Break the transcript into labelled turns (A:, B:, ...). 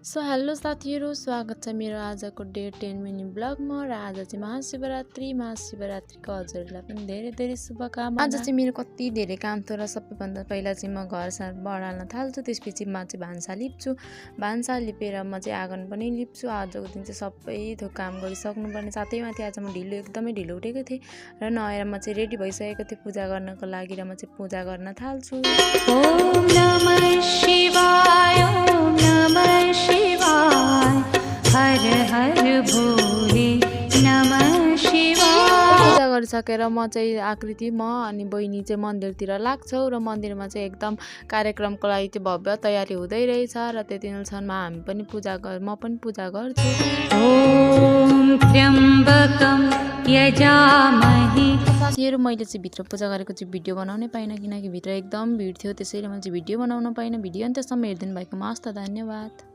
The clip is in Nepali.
A: सो हेलो साथीहरू, स्वागत छ मेरो आजको डे 10 मिनी ब्लगमा। र आज चाहिँ महाशिवरात्रिको हजुरहरूलाई पनि धेरै धेरै शुभकामना। आज चाहिँ मेरो कति धेरै काम थियो र सबैभन्दा पहिला चाहिँ म घर बढाल्न थाल्छु, त्यसपछि म चाहिँ भान्सा लिप्छु। भान्सा लिपेर म चाहिँ आँगन पनि लिप्छु। आजको दिन चाहिँ सबै थोक काम गरिसक्नुपर्ने, साथै माथि आज म एकदमै ढिलो उठेको थिएँ र नआएर म चाहिँ रेडी भइसकेको थिएँ पूजा गर्नको लागि र म चाहिँ पूजा गर्न थाल्छु।
B: ओम नमः शिवाय, ओम नमः शिवाय, हर हर भोले नमः शिवाय।
A: पूजा गरिसकेर म चाहिँ आकृति अनि बहिनी चाहिँ मन्दिरतिर लाग्छौँ र मन्दिरमा चाहिँ एकदम कार्यक्रमको लागि चाहिँ भव्य तयारी हुँदै रहेछ र त्यति बेलासम्म हामी पनि म पनि पूजा गर्छु।
B: ओम त्र्यम्बकं यजामहे।
A: साथीहरू, मैले चाहिँ भित्र पूजा गरेको चाहिँ भिडियो बनाउनै पाइनँ किनकि भित्र एकदम भिड थियो, त्यसैले मैले चाहिँ भिडियो बनाउन पाइनँ। भिडियो अन्त्यसम्म हेरिदिनु भएकोमा हस्त धन्यवाद।